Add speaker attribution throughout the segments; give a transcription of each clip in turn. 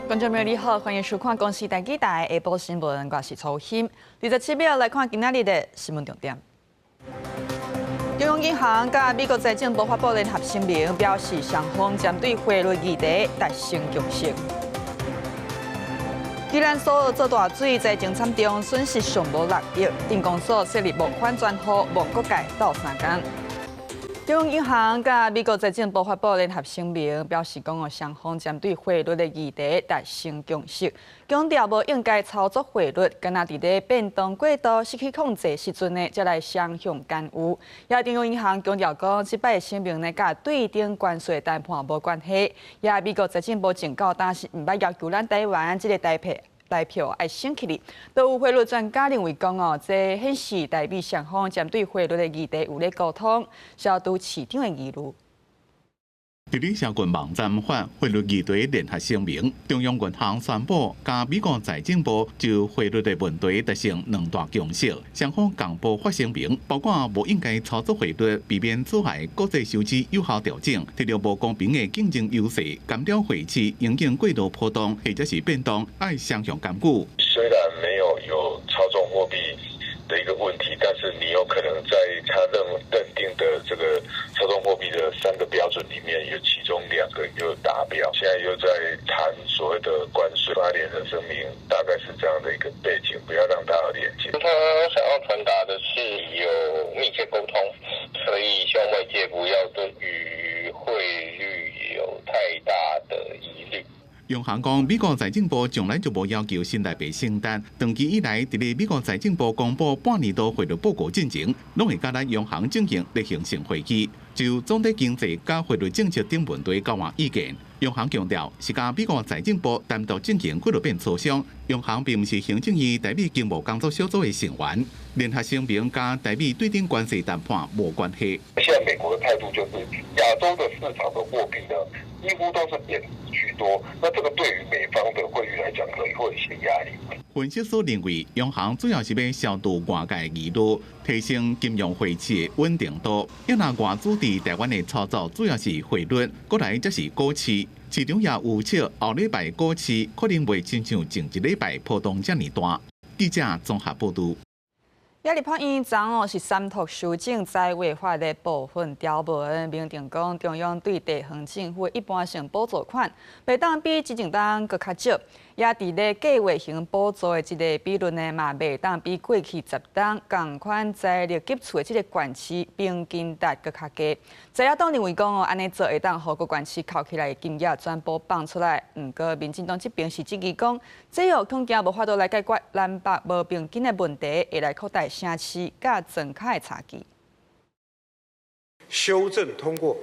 Speaker 1: 觀眾朋友你好，歡迎收看公視台語台下晡新聞，我是曹欣。27秒來看今仔日的新聞重點。中央銀行佮美國財政部發布聯合聲明，表示雙方針對匯率議題達成共識。宜蘭蘇澳做大水，災情慘重，損失上無6億。鎮公所設立募款專戶，募各界鬥相共。中央銀行佮美國財政部發布聯合聲明，表示講哦，雙方針對匯率的議題達成共識，強調無應該操作匯率，敢若佇咧變動過度、失去控制時陣呢，才來雙向干預。也中央銀行強調講，這擺的聲明呢，佮對等關稅談判無關係。也美國財政部警告，當時毋捌要求咱台灣這個台票愛升起哩，都有匯率專家認為講哦，這顯示台美雙方針對匯率的議題有咧溝通，消除市場的疑慮。
Speaker 2: 佇咧社群網站發匯率議題聯合聲明，中央銀行宣布，佮美國財政部就匯率的問題達成兩大共識，雙方共報發聲明，包括無應該操作匯率，避免阻礙國際收支有效調整，提著無公平的競爭優勢，干擾匯市影響過度波動或者是變動，愛雙向干預。
Speaker 3: 雖然沒有操縱貨幣的一個問題，但是你有可能在他認定的這個操縱貨幣的三個標準裡面，有其中兩個又達標。現在又在談所謂的關稅，發聯合聲明，大概是這樣的一個背景，不要讓大家連結。
Speaker 4: 他想要傳達的是有密切溝通，所以希望外界不要對於匯率有太大的疑慮。
Speaker 2: 央行講，美國財政部從來就無要求新台幣升值。長期以來，佇咧美國財政部公布半年度匯率報告進前，攏會佮咱央行進行例行性會議，就總體經濟佮匯率政策等問題交換意見。央行強調，是佮美國財政部單獨進行幾落遍磋商。央行並毋是行政院台美經貿工作小組的成員，聯合聲明佮台美對等關稅談判無關係。
Speaker 3: 現在美國的態度就是亞洲的市場的貨幣呢，幾乎都是貶值居多，那這個對於美方的匯率來講，可能會有一些壓力。
Speaker 2: 分析師認為，央行主要是欲消除外界疑慮，提升金融匯市的穩定度。因為外資佇台灣的操作主要是匯率，過來則是股市。市場也預測後禮拜股市可能袂親像前一禮拜波動遮爾大。記者綜合報導。
Speaker 1: 也立法院昨哦是三讀修正災衛法的部分條文，明定講中央對地方政府一般性補助款，袂當比執政黨閣較少，也佇咧計劃型補助的這個比率呢，嘛袂當比過去10冬仝款財力級數的這個縣市平均值閣較低。在野黨認為講哦，按呢做會當予各縣市扣起來的金額全部放出來。毋過民進黨這邊是質疑講，這樣恐驚無法度來解決南北無平均的問題，會來擴大城市佮莊跤的差距。
Speaker 5: 修正通過。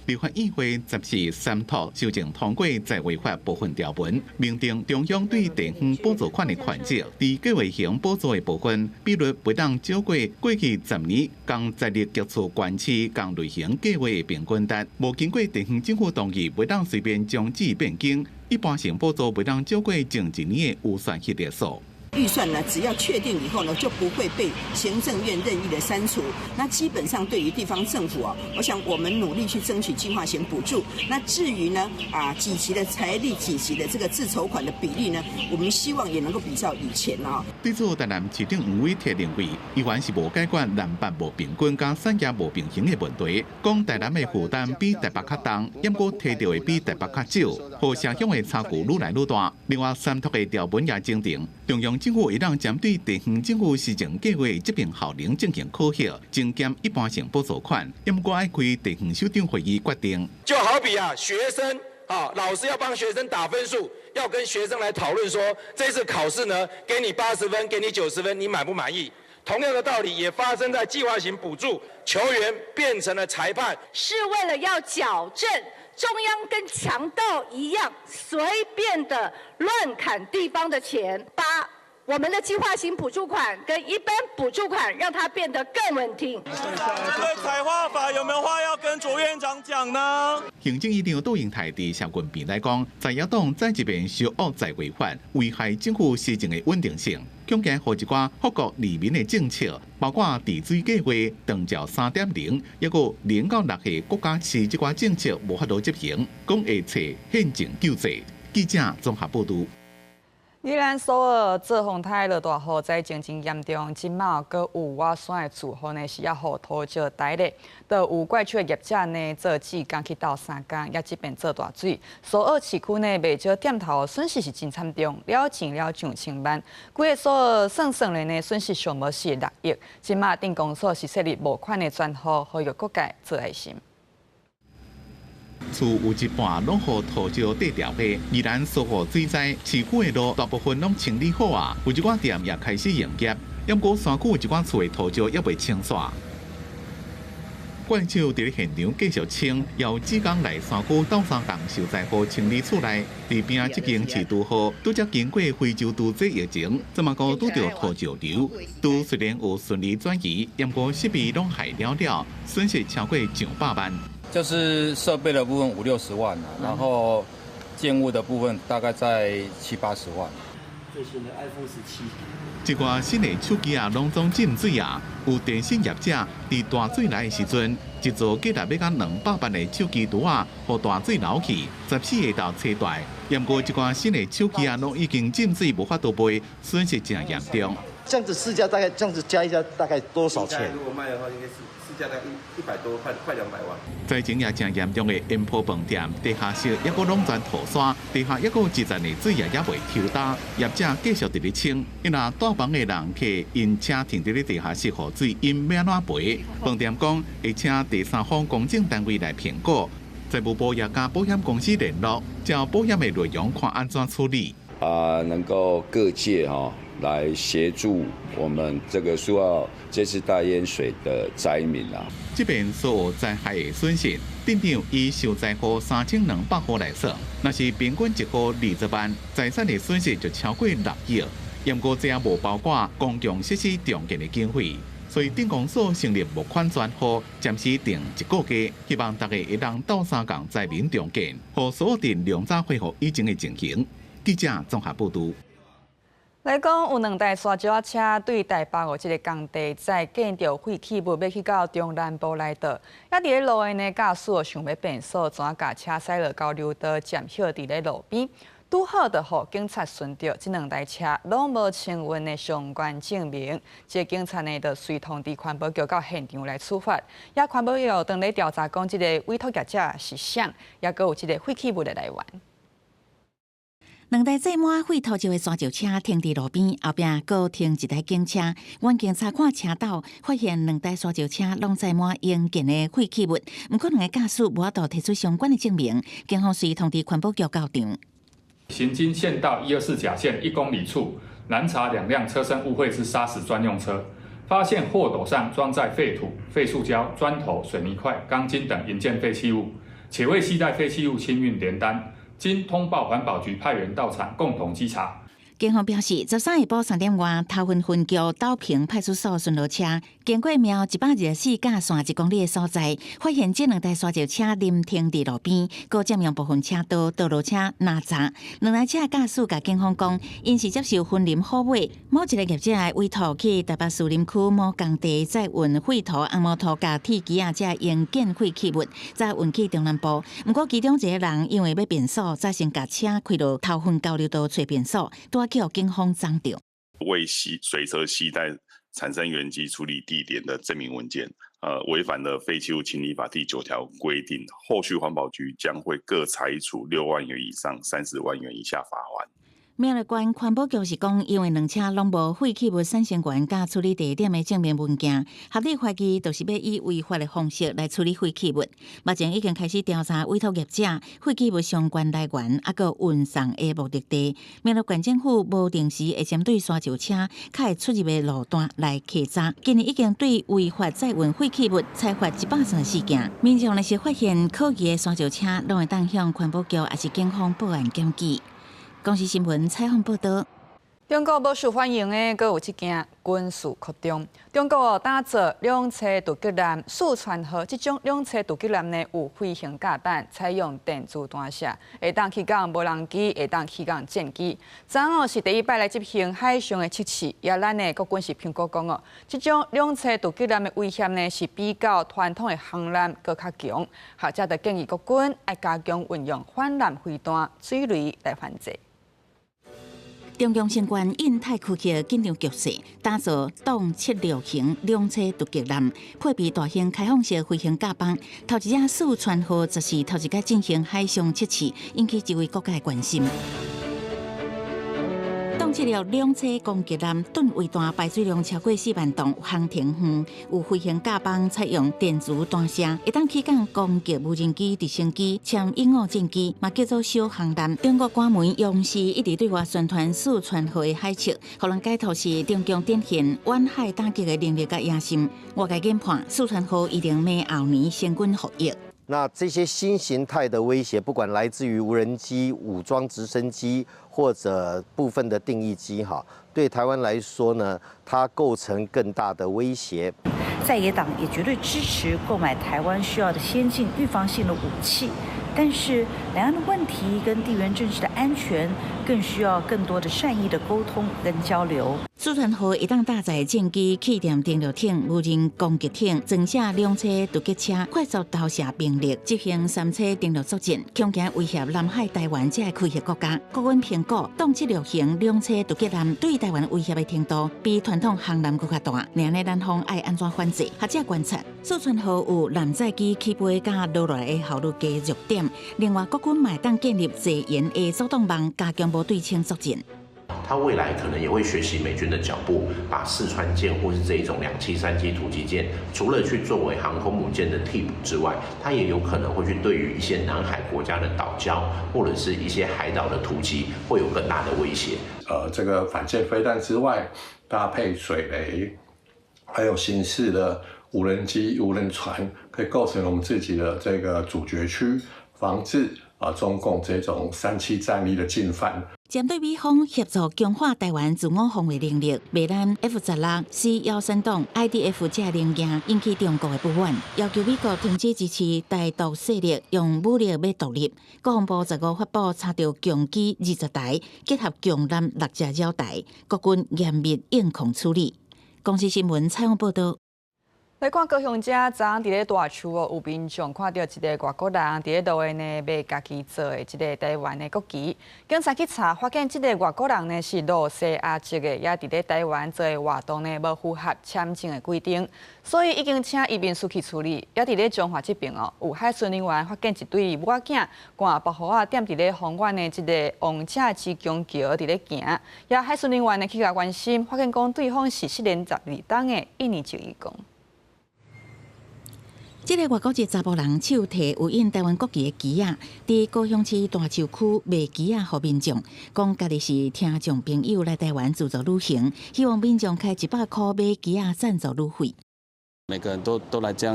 Speaker 2: 立法院會14三讀修正通過在衛法部分條文，明定中央對地方補助款的權責，佇計劃型補助的部分比率袂當少過過去10年仝財力級數縣市仝類型計劃的平均值，無經過地方政府同意，袂當隨便終止變更。一般性補助袂當少過前一年的預算核列數。
Speaker 6: 預算呢，只要確定以後呢，就不會被行政院任意的刪除。那基本上對於地方政府啊，我想我們努力去爭取計劃型補助。那至於呢，幾級的財力、幾級的這個自籌款的比例呢，我們希望也能夠比較以前啊。
Speaker 2: 對此，台南市長黃偉哲認為，依然是無解決南北無平均佮產業無平衡的問題。講台南的負擔比台北較重，毋過提著的比台北較少，予城鄉的差距愈來愈大。另外，三讀的條文也增訂，中央政府會當針對地方政府施政計劃執行效能進行考核，增減一般性補助款，毋過愛開地方首長會議決定。
Speaker 7: 就好比啊，學生啊，老師要幫學生打分數，要跟學生來討論說，這次考試呢，給你80分，給你90分，你滿不滿意？同樣的道理也發生在計劃型補助，球員變成了裁判，
Speaker 8: 是為了要矯正中央跟強盜一樣隨便的亂砍地方的錢，把我們的計劃型補助款跟一般補助款，讓它變得更穩定。
Speaker 9: 對彩劃法有沒有話要跟卓院長講呢？
Speaker 2: 行政院長杜英台佇社群平台講，在野黨再一遍修惡在違法，危害政府施政的穩定性，恐驚予一寡福國利民的政策，包括治水計劃、長照3.0，抑閣0到6歲國家飼這寡政策無法度執行，講會揣憲政救濟。記者綜合報導。
Speaker 1: 宜蘭蘇澳做風颱落大雨，災情真嚴重。這馬閣有倚山的厝戶呢，是猶予土石刣咧，就有怪手的業者呢做志工去鬥相共，也這邊做大水。蘇澳市區呢，袂少店頭損失是真慘重，了錢了上千萬。規个蘇澳算算咧呢，損失上無是6億。這馬鎮公所是設立募款的專戶，呼籲各界做愛心。
Speaker 2: 厝有一半攏予土石硩掉去，宜蘭蘇澳水災，市區的路大部分攏清理好啊，有一寡店也開始營業。毋過山區有一寡厝的土石猶未清煞。怪手佇咧現場繼續清，由志工來山區鬥相共受災戶清理厝內。佇邊仔這間飼豬戶，拄才經過非洲豬瘟疫情，這嘛閣拄著土石流。豬雖然有順利轉移，毋過設備攏害了了，損失超過上百萬。
Speaker 5: 就是設備的部分五六十萬，然後建物的部分大概在七八十萬。
Speaker 10: 最新的 iPhone 17。
Speaker 2: 這寡新的手機啊，攏總浸水啊！有電信業者佇大水來的時陣，一座價值欲甲200萬的手機櫥仔，予大水流去，14个頭切斷。毋過這寡新的手機啊，攏已經浸水，無法度賣，損失誠嚴重。
Speaker 10: 這樣子市價大概這樣子加一加，大概多少錢？
Speaker 11: 如果賣的話，應該是市價大概100多塊，快200萬。
Speaker 2: 災情也誠嚴重的煙波飯店，地下室猶閣攏全塗沙，地下猶閣有一層的水也猶未抽乾，業者繼續佇咧清。因若住房的人客𪜶車停佇咧地下室予水淹，欲按怎賠？飯店講會請第三方公證單位來評估，財務部也佮保險公司聯絡，照保險的內容看按怎處理。
Speaker 12: 啊，能夠各界哈來協助我們這個蘇澳這次大淹水的災民啊。
Speaker 2: 這邊所有災害的損失，鎮長以受災戶3200戶來算，若是平均一戶20萬，財產的損失就超過6億。毋過這也無包括公共設施重建的經費，所以鎮公所成立募款專戶，暫時定一個月，希望大家會當鬥相共災民重建，予蘇澳鎮量早恢復以前的情形。記者綜合報導。
Speaker 1: 來講有兩台沙石仔車對台北哦，這个工地載建築廢棄物欲去到中南部來倒，猶佇咧路的呢，駕駛想欲變速，怎共車駛落交流道，暫歇佇咧路邊，拄好就予警察巡著，這兩台車攏無清運的相關證明，這个警察呢就隨通知環保局到現場來處罰，也環保局當咧調查講，這个委託業者是誰，猶閣有這个廢棄物的來源。
Speaker 13: 兩台載滿廢土石的沙石車停佇路邊，後壁閣停一台警車。遠鏡查看車斗，發現兩台沙石車攏載滿應建的廢棄物，毋過兩个駕駛無法度提出相關的證明，警方隨通知環保局到場。
Speaker 14: 行經縣道124甲線1公里處，攔查兩輛車身污穢之砂石專用車，發現貨斗上裝載廢土、廢塑膠、磚頭、水泥塊、鋼筋等營建廢棄物，且未攜帶廢棄物清運聯單。經通報環保局派員到場，共同稽查。
Speaker 13: 警方表示，13下晡3點外，頭份分局斗坪派出所巡邏車經過廟124甲線1公里的所在，發現這兩台沙石車臨停佇路邊，閣佔用部分車道，道路車攔閘。兩台車駕駛共警方講，𪜶是接受雲林虎尾某一个業者的委託去台北士林區某工地載運廢土、紅毛土佮鐵枝仔這營建廢棄物，再運去中南部。毋過其中一个人因為欲變速，才先共車開落頭份交流道揣變速，拄去予警方摠著。
Speaker 15: 未攜隨車攜帶產生原及處理地點的證明文件，違反了廢棄物清理法第9條規定，後續環保局將會各裁處6萬元以上30萬元以下罰鍰。
Speaker 13: 苗栗縣環保局是講，因為兩車攏無廢棄物產生源佮處理地點的證明文件，合理懷疑就是欲以違法的方式來處理廢棄物。目前已經開始調查委託業者、廢棄物相關來源，猶閣運送的目的地。苗栗縣政府無定時會針對沙石車較會出入的路段來稽查。今年已經對違法載運廢棄物裁罰134件。民眾若是發現可疑的沙石車，攏會當向環保局抑是警方報案檢舉。公視新聞採訪報導。
Speaker 1: 中國無受歡迎的，閣有這件軍事擴張。中國打造兩棲突擊艦四川號，這種兩棲突擊艦呢有飛行甲板，採用電子彈射，會當起降無人機，會當起降戰機。昨昏是第一擺來執行海上的測試，也咱的國軍是評估講哦，這種兩棲突擊艦的威脅呢是比較傳統的航艦閣較強。學者就建議國軍愛加強運用反艦飛彈、水雷來反制。
Speaker 13: 中共相關印太區域緊張局勢，打造洞76型兩棲突擊艦，配備大型開放式飛行甲板。頭一隻四川號就是頭一擺進行海上測試，引起周圍國家的關心。洞76兩棲攻擊艦噸位大，排水量超過4萬噸，航程遠，有飛行甲板，採用電磁彈射，會當起降攻擊無人機、直升機、潛隱惡戰機，嘛叫做小航艦。中國官媒央視一直對外宣傳四川號的海測，予人解讀是中共展現遠海打擊的能力佮野心。外界研判，四川號一定明後年成軍服役。
Speaker 10: 那這些新形態的威脅，不管來自於無人機、武裝直升機或者部分的定翼機，哈，對台灣來說呢，它構成更大的威脅。
Speaker 16: 在野黨也絕對支持購買台灣需要的先進預防性的武器，但是兩岸的問題跟地緣政治的安全，更需要更多的善意的溝通跟交流。
Speaker 13: 四川號會當搭載戰機、氣墊登陸艇、無人攻擊艇、裝卸兩棲突擊車，快速投射兵力，執行三棲登陸作戰，恐驚威脅南海、台灣這個區域國家。國軍評估，洞76型兩棲突擊艦對台灣威脅的程度，比傳統航艦閣較大。按呢咱方愛按怎反制？學者觀察，四川號有艦載機起飛佮落來的效率低弱點。另外，國軍嘛會當建立自研的阻擋網，加強無對稱作戰。
Speaker 17: 他未來可能也會學習美軍的腳步，把四川艦或是這一種2棲、3棲突擊艦，除了去作為航空母艦的替補之外，它也有可能會去對於一些南海國家的島礁或者是一些海島的突擊，會有更大的威脅。
Speaker 18: 這個反艦飛彈之外，搭配水雷，還有新式的無人機、無人船，可以構成我們自己的這個阻絕區，防止啊中共這種三棲戰力的進犯。
Speaker 13: 針對美方協助強化台灣自我防衛能力，賣咱 F-16、C-13等 IDF 這零件，引起中國的不滿，要求美國停止支持台獨勢力用武力欲獨立。國防部15發布查著共機20台，結合共艦六隻擾台，國軍嚴密硬控處理。公視新聞採訪報導。
Speaker 1: 來看高雄這昨昏佇咧大樹哦，有民眾看著一个外國人佇咧路邊呢賣家己做的這个台灣的國旗，警察去查，發現這个外國人呢是羅西亞籍的，也佇咧台灣做的活動呢無符合簽證的規定，所以已經請移民署去處理。也佇咧彰化這邊哦，有海巡人員發現一對母仔囝掛包袱仔踮佇咧豐原的這个王者之宮橋佇咧行，也海巡人員呢去共關心，發現講對方是失聯12冬的印尼籍移工。
Speaker 13: 這个外國籍查埔人手提有印台灣國旗的旗仔，佇高雄市大樹區賣旗仔予民眾，講家己是聽眾朋友來台灣自助旅行，希望民眾開100塊買旗仔贊助旅費。
Speaker 19: 每個人都來這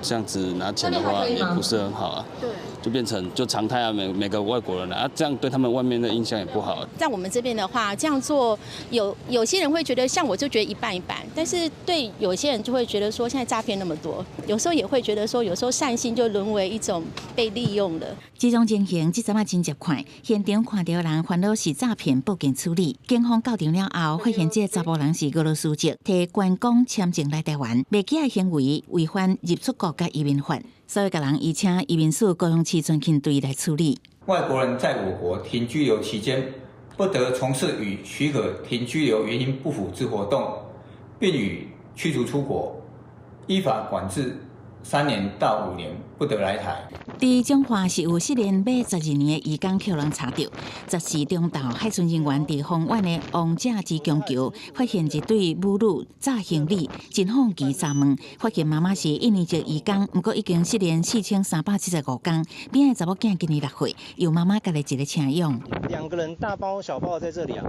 Speaker 19: 樣子拿錢的話，也不是很好啊。對，就變成就常態啊，每個外國人啊，這樣對他們外面的印象也不好。
Speaker 20: 在我們這邊的話，這樣做有些人會覺得，像我就覺得一半一半，但是對有些人就會覺得說，現在詐騙那麼多，有時候也會覺得說，有時候善心就淪為一種被利用了。
Speaker 13: 這種情形這陣仔真常看，現場看著人煩惱是詐騙，報警處理。警方到場了後，發現這个查埔人是俄羅斯籍，提觀光簽證來台灣，賣旗仔行為違反入出國佮移民法，所以共人移請移民署高雄市專勤隊來處理。
Speaker 21: 外國人在我國停居留期間，不得從事與許可停居留原因不符之活動，並予驅逐出國，依法管制3年到5年，不得來台。
Speaker 13: 佇彰化是有失聯欲12年的移工予人查著，14中晝海巡人員佇豐原的王者之宮橋發現一對母女紮行李，真好奇查問，發現媽媽是印尼籍移工，毋過已經失聯4375工，邊仔的查某囝今年6歲，由媽媽家己一个請養。
Speaker 22: 兩個人大包小包在這裡啊。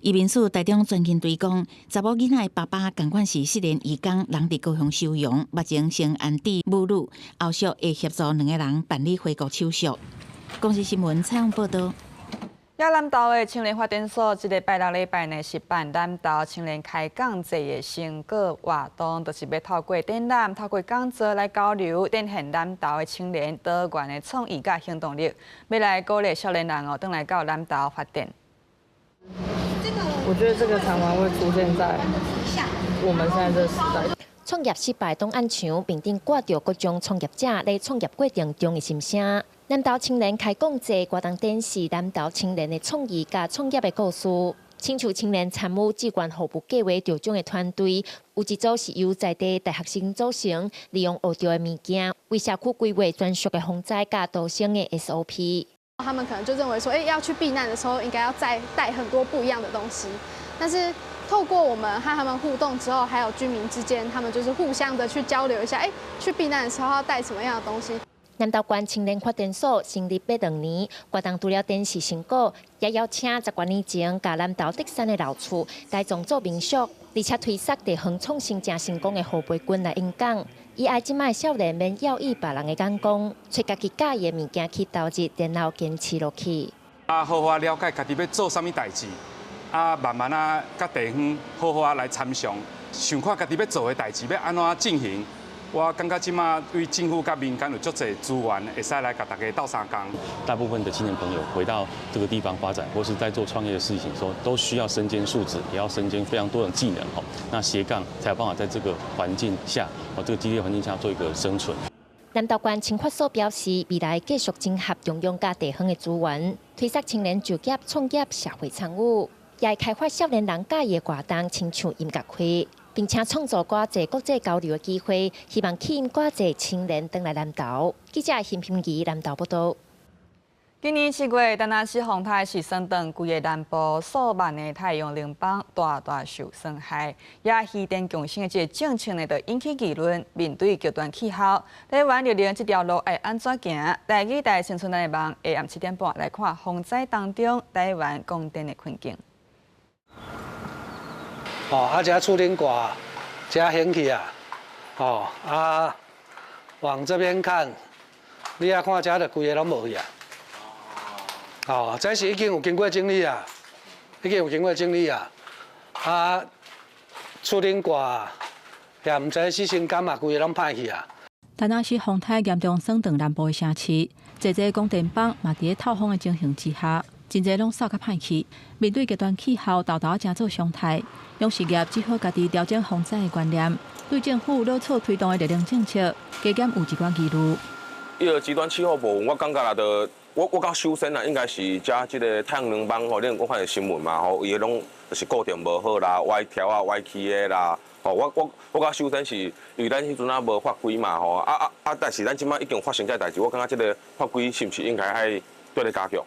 Speaker 13: 移民署台中專勤隊講，查某囡仔的爸爸仝款是失聯移工，人佇高雄收容，目前先安置母女，後續會協助兩个人辦理回國手續。公視新聞採訪報導。
Speaker 1: 也南投的青年發展所，這个拜六禮拜呢是辦南投青年開講節的成果活動，就是欲透過展覽、透過講座來交流，展現南投的青年多元的創意佮行動力，欲來鼓勵少年人哦，轉來到南投發展。
Speaker 3: 我覺得這個常常會出現在我們現在這個時代。
Speaker 13: 創業失敗檔案牆，面頂掛著各種創業者咧創業過程中的心聲。南投青年開講節活動展示南投青年的創意佮創業的故事，親像青年參與志願服務計劃得獎的團隊，有一組是由在地大學生組成，利用學著的物件，為社區規劃專屬的防災佮逃生的 SOP。
Speaker 4: 他們可能就認為說，欸，要去避難的時候，應該要再帶很多不一樣的東西。但是透過我們和他們互動之後，還有居民之間，他們就是互相的去交流一下，欸，去避難的時候要帶什麼樣的東西。
Speaker 13: 南投縣青年發展所成立欲兩年，活動除了展示成果，也邀請十多年前共南投竹山的老厝改裝做民宿，而且推捒地方創生誠成功的何培軍來演講。伊愛這擺少年免猶豫別人的眼光，揣家己佮意的物件去投入，然後堅持落去。
Speaker 23: 啊，好好了解家己欲做啥物代誌，啊，慢慢啊，佮地方好好啊來參詳，想看家己欲做的代誌欲按怎進行。我感覺這馬對政府佮民間有足濟資源，會使來共大家鬥相共。
Speaker 24: 大部分的青年朋友回到這個地方發展，或是在做創業的事情，說都需要身兼數職，也要身兼非常多的技能哦。那斜槓才有辦法在這個環境下，哦，這個激烈環境下做一個生存。
Speaker 13: 南投縣青發所表示，未來繼續整合中央佮地方的資源，推捒青年就業、創業、社會參與，也會開發少年人佮意的活動，親像音樂會。並且創造偌濟國際交流的機會，希望吸引偌濟青年轉來南投。記者邢平儀南投報導。
Speaker 1: 今年7月，田納西風颱是損斷規个南部數萬的太陽能板大大受損害，也漁電共生的這个政策呢，就引起議論。面對極端氣候，台灣綠能這條路愛按怎行？台語台新春的網下暗7點半來看風災當中台灣供電的困境。
Speaker 25: 哦，啊，這厝頂掛，這掀去啊，哦，啊，往這邊看，你啊看這就規个攏無去啊。哦，這是已經有經過整理啊，已經有經過整理啊。啊，厝頂掛，也毋知死心感啊，規个攏歹去啊。
Speaker 26: 田納西風颱嚴重損斷南部的城市，濟濟供電板嘛佇咧透風的情形之下，真濟攏掃甲歹去。面對極端氣候，沓沓誠做常態，養殖業只好家己調整防災的觀念。對政府老早推動的綠能政策，加減有一寡疑慮。
Speaker 27: 伊個極端氣候部分，我感覺啦，就我講首先啦，應該是遮這個太陽能板吼，恁有看著新聞嘛吼，伊攏就是固定無好啦，歪條啊、歪曲的啦。吼，我講首先是因為咱彼陣仔無法規嘛吼，但是咱這擺已經發生這代誌，我感覺這個法規是毋是應該愛綴咧加強？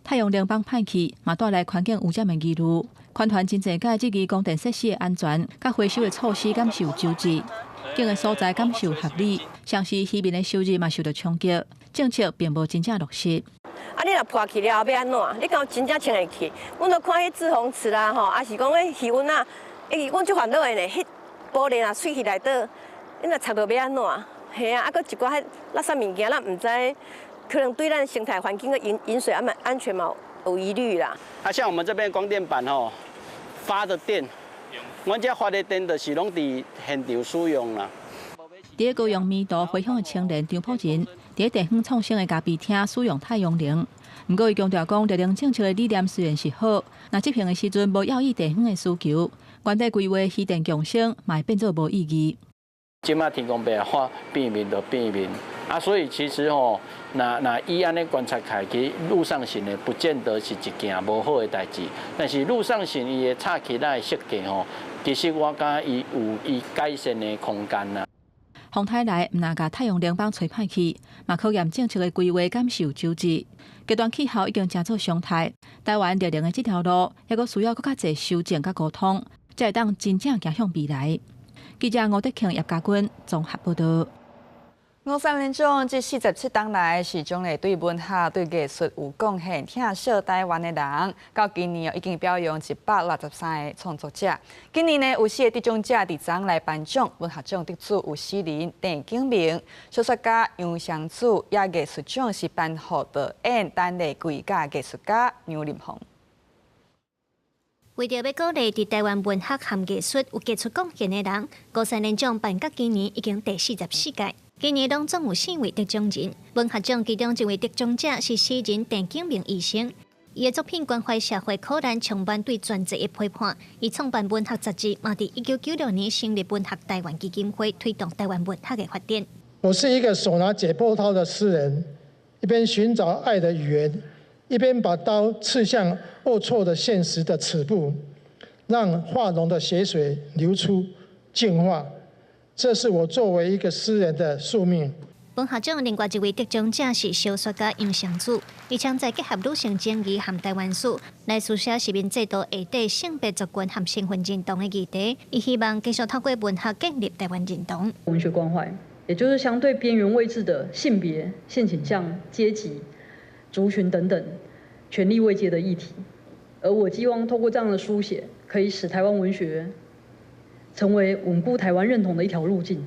Speaker 26: 太陽能板歹去，嘛帶來環境污染的疑慮。環團真濟屆質疑供電設施的安全，佮回收的措施敢是有周至，建的所在敢是有合理，像是漁民的收入嘛受到衝擊，政策並無真正落實。
Speaker 28: 啊！你若破去了後欲按怎？你敢有真正穿會去？阮都看彼滯洪池啦，吼，抑是講彼魚塭啊，欸，阮足煩惱的呢。彼玻璃若碎去內底，你若插著欲按怎？嘿啊，啊，閣一寡彼垃圾物件，咱毋知，可能對咱生態環境的飲水安全嘛有疑慮啦。
Speaker 19: 啊，像我們這邊光電板吼，發的電，阮這發的電就是攏佇現場使用啦。
Speaker 26: 佇高雄彌陀回鄉的青年張普仁，佇地方創生的咖啡廳使用太陽能。毋過，伊強調講，綠能政策的理念雖然是好，若執行的時陣無要以地方的需求，原地規劃漁電共生，嘛會變做無意義。
Speaker 29: 這馬天公伯啊，變面就變面啊，所以其實吼，若以按呢觀察起來，其實陸上型的不見得是一件無好的代誌，但是陸上型伊的插起來的設計吼，其實我感覺伊有伊改善的空間啦。
Speaker 26: 風颱來，毋但共太陽能板吹歹去，嘛考驗政策的規劃敢是有周至。極端氣候已經誠做常態，台灣綠能的這條路，猶閣需要閣較濟修正佮溝通，才會當真正行向未來。記者吳德慶、葉家軍綜合報導。
Speaker 1: 五三年奖這47冬來是獎勵對文學、對藝術有貢獻、疼惜台灣的人。到今年已經表揚163個創作者。今年呢，有四个得獎者佇昨來頒獎，文學獎得主有詩人鄭景明、小說家楊湘子，也藝術獎是頒予導演陳麗貴佮藝術家楊林鳳。
Speaker 2: 為著欲鼓勵佇台灣文學和藝術有傑出貢獻的人，五三連獎辦到今年已經第44屆。今年攏總有四位得獎人，文學獎其中一位得獎者是詩人鄭景明醫生。伊的作品關懷社會苦難，充滿對專制的批判。伊創辦文學雜誌，嘛佇1996年成立文學台灣基金會，推動台灣文學的發展。
Speaker 5: 我是一個手拿解剖刀的詩人，一邊尋找愛的語言，一邊把刀刺向齷錯的現實的尺度，讓化膿的血水流出，淨化。這是我作為一個詩人的宿命。
Speaker 2: 文學獎另外一位得獎者是小說家楊湘子，伊將在結合女性爭議和台灣史來書寫殖民制度下底性別族群和身份認同的議題。伊希望繼續透過文學建立台灣認同。
Speaker 6: 文學關懷，也就是相對邊緣位置的性別、性傾向、階級、族群等等權力位階的議題。而我希望透過這樣的書寫，可以使台灣文學成為穩固台灣認同的一條路徑。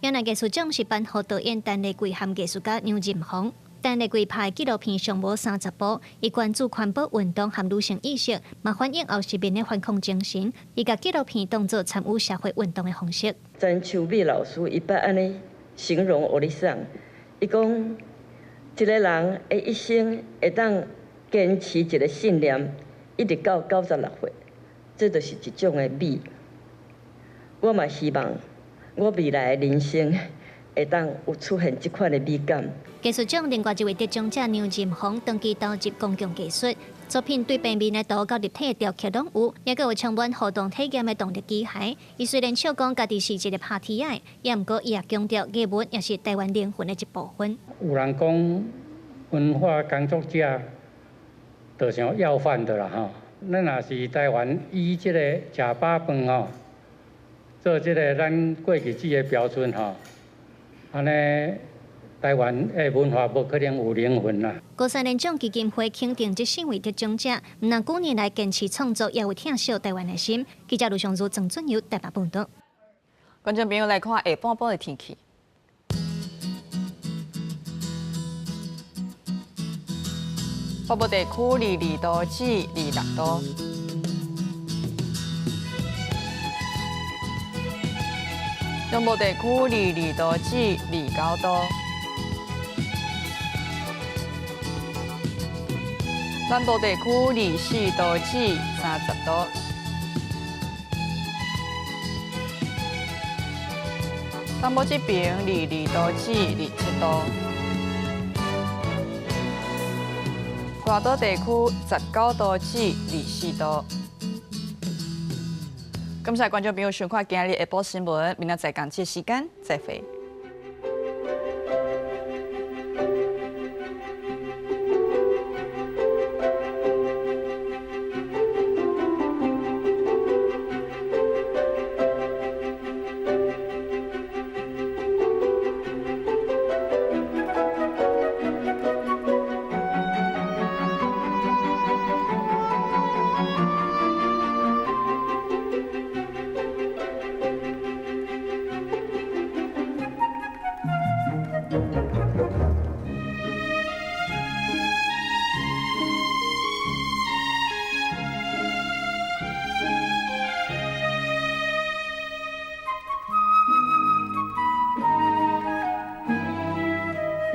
Speaker 2: 原來藝術獎是頒予導演陳麗貴和藝術家楊仁宏。陳麗貴拍的紀錄片上無30部，伊關注環保運動和女性意識，嘛反映後殖民的反抗精神。伊共紀錄片當作參與社會運動的方式。
Speaker 7: 曾秋美老師伊捌按呢形容歐里桑，伊講一個人的一生會當堅持一個信念，一直到96歲，這就是一種的美。我嘛希望我未來的人生會當有出現這款的美感。
Speaker 2: 藝術獎另外一位得獎者楊仁宏長期投入公共藝術作品，對平面的圖到立體的雕刻攏有，也閣有充滿互動體驗的動力機械。伊雖然笑講家己是一個拍鐵仔，也毋過伊也強調藝文也是台灣靈魂的一部分。
Speaker 8: 有人講文化工作者就像要飯的啦吼，咱若是台灣以這個食飽飯吼，做這個咱過日子的標準吼，按呢台灣的文化無可能有靈魂啦。
Speaker 2: 高山聯獎基金會肯定這四位得獎者，毋但幾年來堅持創作，也有疼惜台灣的心。記者盧尚如、鄭俊友台北報道。
Speaker 1: 觀眾朋友來看下半晡的天氣。北部地區22度至26度。中部地區22度至29度，南部地區24度至30度，東部這邊22度至27度，外島地區19度至24度。感謝觀眾朋友收看今日下晡新聞，明仔載仝這時間再會。